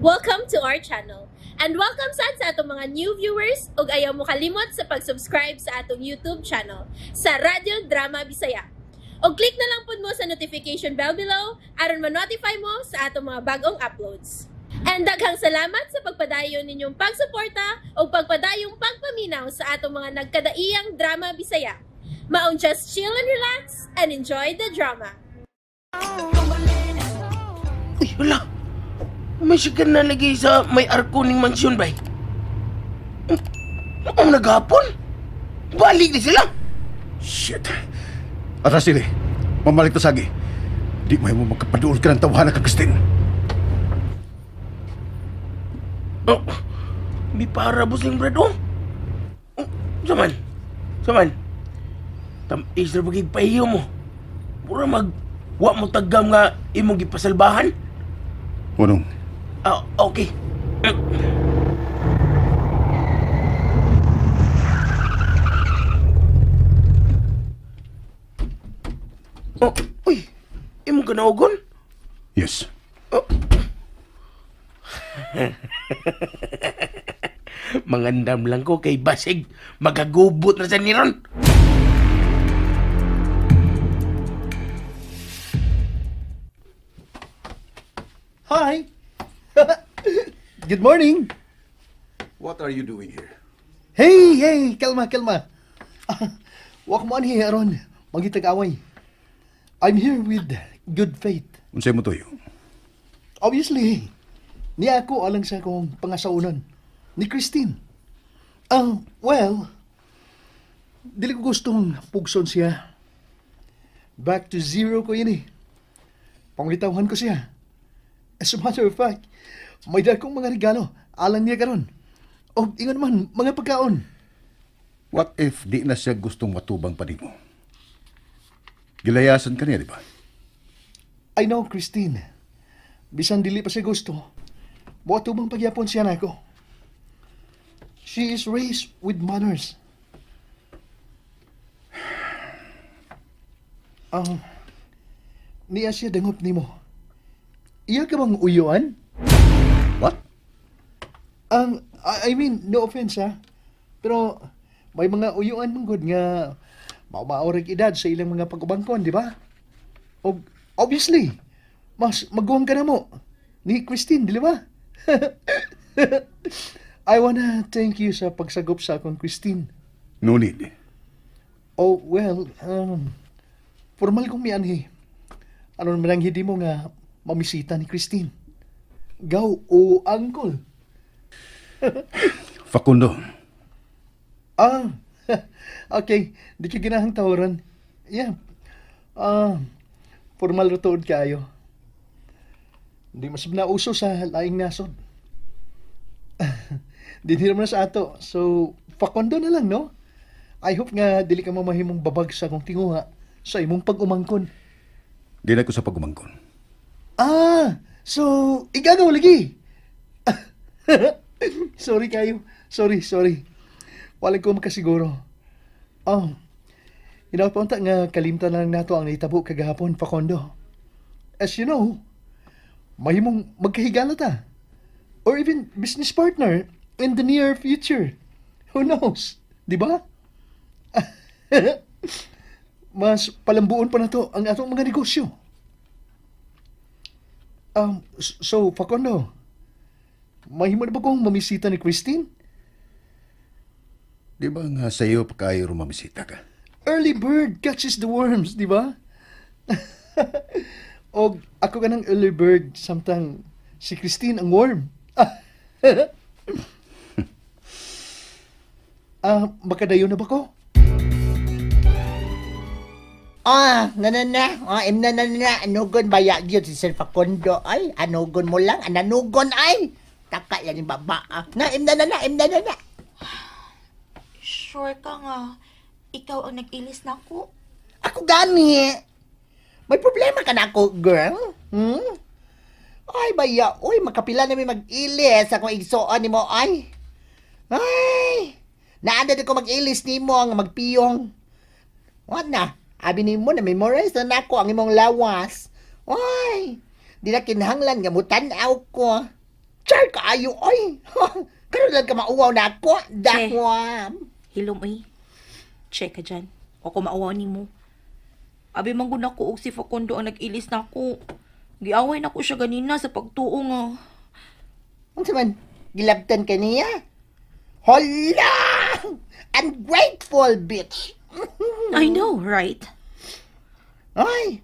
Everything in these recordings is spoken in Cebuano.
Welcome to our channel. And welcome sad sa atong mga new viewers ug ayaw mo kalimot sa pag-subscribe sa atong YouTube channel sa Radyo Drama Bisaya. Og click na lang pud mo sa notification bell below aron ma-notify mo sa atong mga bagong uploads. And daghang salamat sa pagpadayon ninyong pagsuporta ug pagpadayong pagpaminaw sa atong mga nagkadaiyang drama Bisaya. Maong just chill and relax and enjoy the drama. Uy, wala. May sigan na lagi sa may arko ning mansyon, bay. Ang naghapon? Balik na sila. Shit. Atras sila. Mamalik ta sagi. Di may mo magkapaduol ka ng tawahan ka, Christine. Oh, di para busing brad, oh. Oh, saman. Saman. Tamis na bagig pahiyo mo. Pura mag wa mo tagam nga imong gipasalbahan. Unong? Ah, okay. Oh, uy. Imong kanaogon? Yes. Oh. Mangandam lang ko kay basig magagubot na sa niron. Hi. Good morning. What are you doing here? Hey, hey, kalma, kalma. Wa ko mo anhi aron mangitag-away. I'm here with good faith. Unsay mo tuyo? Obviously, niya ako alang sa akong pangasaunan ni Christine. Well, dili ko gustong pugson siya. Back to zero ko yun eh. Pangitawhan ko siya. As a matter of fact, may dala kong mga regalo alang niya karon. O ingon man, mga pagkaon. What if di na siya gustong matubang pa nimo? Gilayasan ka niya, di ba? I know, Christine. Bisan dili pa siya gusto, moatubang pagyapon siya nako. She is raised with manners. Niya siya dangop nimo. Iya ka bang uyuan? What? I mean, no offense ha. Pero may mga uyuan man gud nga maumaorag edad sa ilang mga pag-ubangkon, di ba? Obviously, mas maguwang ka na mo ni Christine, di ba? I wanna thank you sa pagsagop sa akong Christine. No need. Oh, well, formal kong mianhi. Ano naman ang hindi mo nga mamisita ni Christine? Gaw o uncle? Facundo. Ah, okay. Di ka ginahang tawaran. Yeah. Formal ra tuod kaayo. Di mas nauso sa laing nasod. Di naman na sa ato. So, Facundo na lang, no? I hope nga dili ka mamahimong babag sa akong tinguha sa imong pag-umangkon. Di na ko sa pag-umangkon. Ah, so, igagaw lagi. Sorry kayo. Sorry, sorry. Wala ko makasiguro. Oh, inapunta nga kalimtan na lang nato ang naitabo kagahapon, Facundo. As you know, mahimong magkahigala ta. Or even business partner in the near future. Who knows? Di ba? Mas palambuon pa na to ang atong mga negosyo. So, Facundo, mahimo na ba kong mamisita ni Christine? Di ba nga sa'yo pa kayo rumamisita ka? Early bird catches the worms, di ba? O ako ka ng early bird samtang si Christine ang worm. Makadayo na ba ko? Ah, na na na. Ah, im na na na. Anugon baya gyud si Sir Facundo ay. Anugon mo lang, ananugon ay. Taka yan yung baba. Ah. Na im na na na, im na na na. Sure ka nga. Ikaw ang nag-ilis na ako. Ako gani. May problema ka na ako, girl? Hmm? Ay, baya. Uy, makapila na may mag-ilis akong igsoon ni mo, ay. Ay, naanda ko mag-ilis ni mo ang magpiyong. What na? Abi ni mo na memorize na nako ang imong lawas. Ay, di na kinahanglan nga mutan-aw ko. Char kaayo oy. Karon lang ka mauwaw na ako. Dakwam. Hilom ay. Check ka dyan. O ko mauwaw ni mo. Abi man gud nako og si Facundo ang nag-ilis na ako. Giaway na ko siya ganina sa pagtuo nga. Unsa man gilabtan ka niya? Hala! Ungrateful bitch. I know, right? Ay,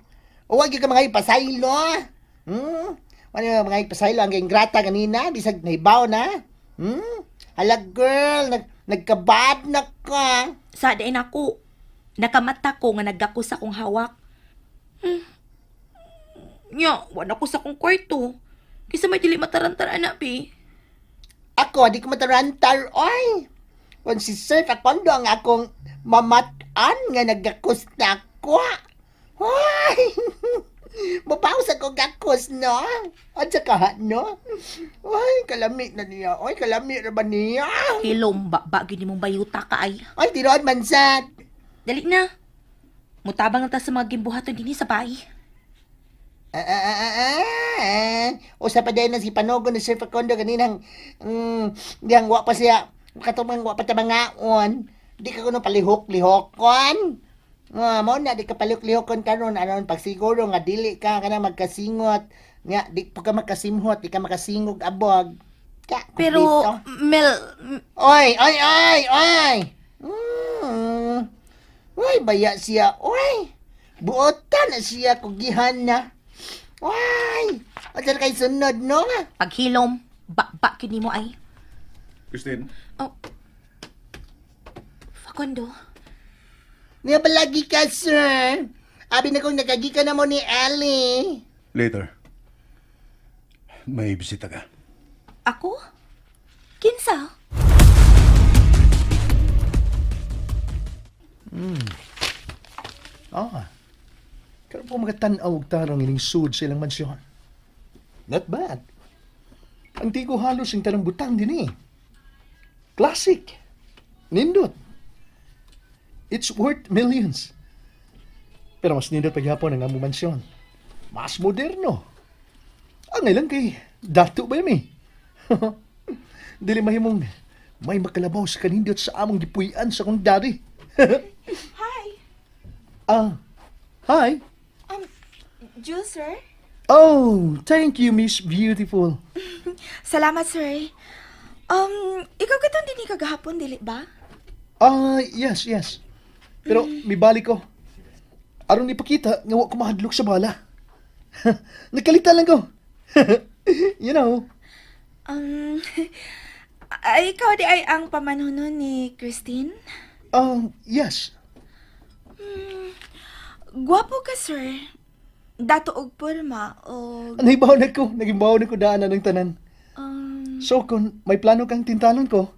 huwag ka mga ipasaylo. Hmm? Ano mga ipasaylo ang ingrata kanina, bisag nahibaw na. Hmm? Hala girl, nagkabad na ka. Sa dain ako. Nakamata ko nga nagako sa akong hawak. Nya, wala ko sa akong kwarto. Kisa may dili matarantar anak, pi. Ako, di ko matarantar, oy. Kung si Sir Facundo ang akong mamatan nga nagakos na ako. Hoy! Mapaus ako gakos, no? At saka, no? Ay, kalami na niya. Ay, kalami na ba niya? Hilom, ba, gini mong bayuta ka ay. Ay, tiroon man sad. Dali na. Mutabang na ta sa mga gimbuhaton dinhi sa bahay. Usa pa din na si Panogo ni Sir Facundo kaninang diyang wa pa siya katumang wa pa ta mangaon. Di ka kuno palihok-lihokon. Mao na di ka palihok-lihokon karon aron pagsiguro nga dili ka kana magkasingot. Nga di pa ka makasimhot, di ka makasingog abog. Ka, pero Mel, oy oy oy oy. Oy baya siya. Oy. Buotan na siya kugihan na. Oy! At kay sunod, no? Paghilom, ba kini mo ay. Christine? Oh. Facundo. Niya palagi ka, sir. Abi na kong nagagi ka na mo ni Ellie. Later. May bisita ka. Ako? Kinsa? Ah. Karon po makatanaw og tarong ining sud sa ilang mansyon. Not bad. Ang tigo halos ang tanang butang din eh. Classic. Nindot. It's worth millions. Pero mas nindot paghapon ang among mansyon. Mas moderno. Ang ilang kay dato ba yun eh? Dili mahimong may makalabaw sa kanindot sa among gipuy-an sa kong daddy. Hi. Hi. Jules, sir? Oh, thank you, Miss Beautiful. Salamat, sir. Ikaw katong dinhi kagahapon, dili ba? Yes, yes. Pero mibalik ko. Aron ipakita nga wa ko mahadlok sa bala. Nagkalita lang ko. You know. Ay, ikaw di ay ang pamanhunon ni Christine? Yes. Gwapo ka, sir. Dato og porma o Nahibaw na ko. Nagimbaw na ko daan na ng tanan. So, kung may plano kang tintalon ko,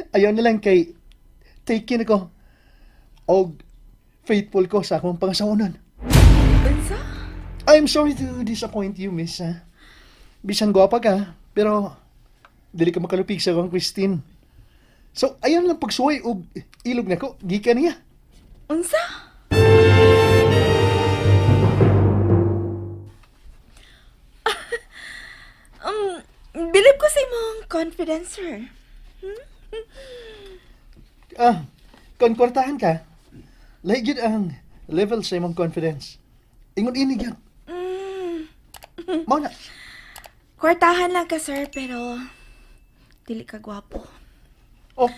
ayaw na lang kay take in ako. Og faithful ko sa akong pangasawanon. Unsa? I'm sorry to disappoint you, miss. Ha? Bisan gwapa ka, pero dili ka makalupig sa akong Christine. So, ayaw lang pagsuway og ilog na ko. Gikan niya. Unsa? Bilib ko sa imong confidence, sir. Kung kwartahan ka, lahi gyud ang level sa imong confidence. Ingon ini gyud. Mao na. Kwartahan lang ka, sir, pero dili ka gwapo. Oh,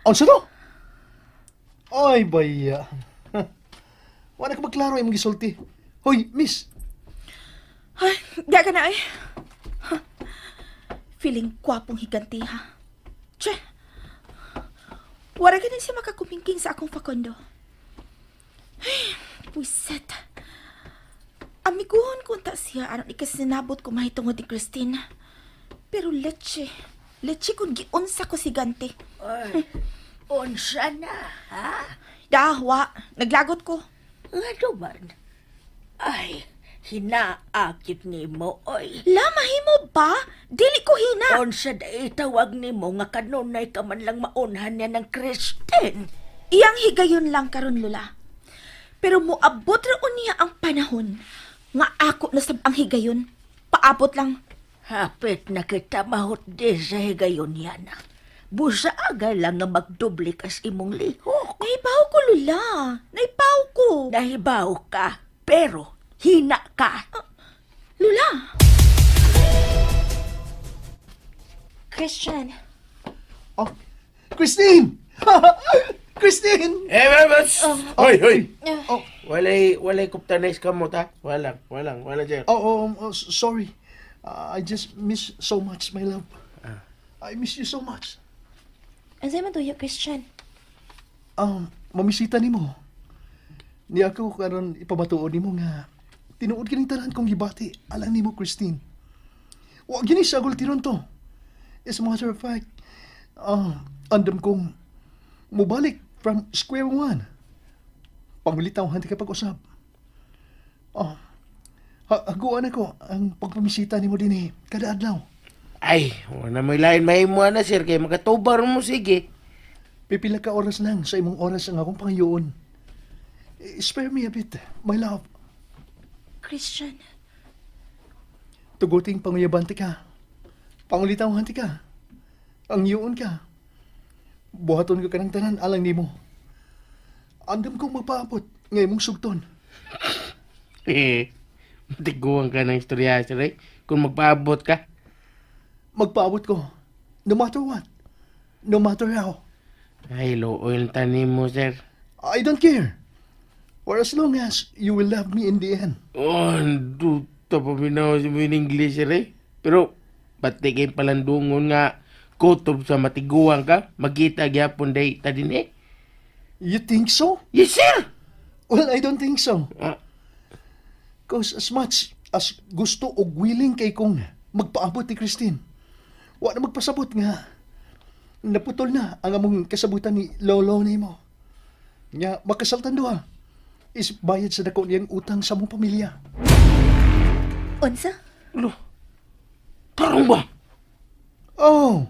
unsa to? Ay, baya. Wala ka magklaro imong gisulti. Hoy, miss. Ay, di ka na ay. Feeling gwapong higanti, ha? Che! Wala ka din siya makakumingking sa akong Facundo. Ay, puwiset. Amiguhon ko ta siya aron ikasinabot ko mahitungod ni Christine. Pero leche. Leche kung giunsa ko si Gante. Ay, unsa na, ha? Dahwa, naglagot ko. Ano man? Ay, hinaakit ni mo, oy. Lamahimo ba? Dili ko hina. Unsa da itawag ni mo nga kanunay ka man lang maunhan niya ng Christine. Iyang higayon lang karon, Lola. Pero moabot ra niya ang panahon nga ako na sab ang higayon. Paabot lang. Hapit na kita mahutdi sa higayon yan. Busa agay lang nga magdoble kas imong lihok. Naibaw ko, Lula. Naibaw ko. Nahibaw ka, pero hina ka. Lula! Christian. Oh, Christine! Christine! Eh, babas! Hoy, hoy! Oh. Walay kuptanes ka mo, ta? Walang, wala, sir. Oh, sorry. I just miss so much, my love. I miss you so much. Ansay man tuyo, Christian? Mamisita nimo. Niya ako karon ipamatuod nimo nga tinuod kining tanan kong gibati alang nimo, Christine. Wa gini sa gultiron to. As a matter of fact, andam kong mubalik from square one. Pangulitaw hanti ka pag-usap. Oh, haguan ako ang pagpamisita nimo dinhi kada adlaw. Ay, wala mo lain mahimo na, sir, kay makatubar mo, sige. Pipila ka oras lang sa imong oras ang akong pangayoon. Spare me a bit, my love. Christian. Tuguting panguyabante ka. Pangulitaw hanti ka. Ang iyon ka. Buhaton ko ka ng tanan alang nimo. Andam kong magpaabot nga imong sugton. Eh, matiguan ka ng istorya, sir, eh. Kung magpaabot ka. Magpaabot ko. No matter what. No matter how. Ay, looy ang tanim mo, sir. I don't care. For as long as you will love me in the end. Oh, duta pa binawas mo in English, sir, eh. Pero, pati kay palandungon nga, kutob sa matiguan ka, magkita gyapon day ta din, eh. You think so? Yes, sir! Well, I don't think so. Cause as much as gusto o willing kay kong magpaabot ni Christine, wa na magpasabot nga naputol na ang among kasabutan ni Lolo nimo. Nga makasaltan duha is bayad sa dako niyang utang sa among pamilya. Unsa? Lo, tarong ba? Oh,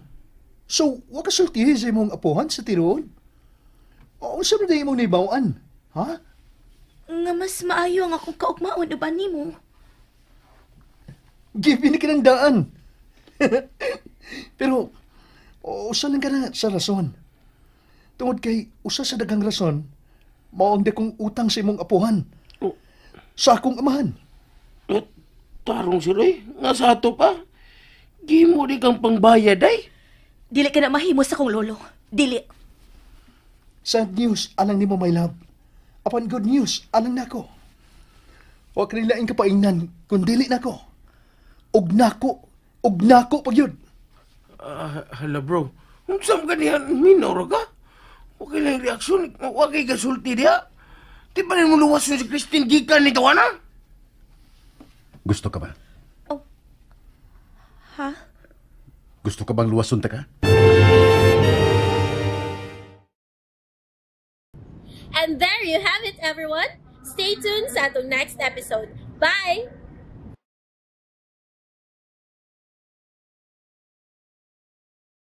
so wa ka sultihi sa imong apuhan sa tinuod? O unsa man imong nibaw-an? Ha? Nga mas maayo ang akong kaugmaon uban nimo. Given ka ng daan. Pero, usa lang ka na sa rason. Tungod kay usa sa daghang rason, mao ang dakong utang sa imong apuhan. Oh. Sa akong amahan. Eh, tarong sir, eh. Nga sa ato pa. Gimo di kang pangbayad, ay. Dili ka na mahimo sa akong lolo. Dili. Sad news, alang nimo, my love. Apan good news, alang nako. Wa ka nilaing kapaingnan, kung dili nako. Og nako pag yun. Hala bro, unsa man ganihan minor ka? Wa kay lang reaksyon, wa kay gasulti diha. Di ba nimo luwas si Christine gikan ni tawana? Gusto ka ba? Oh. Ha? Gusto ka bang luwason ta ka? And there you have it, everyone. Stay tuned sa atong next episode. Bye!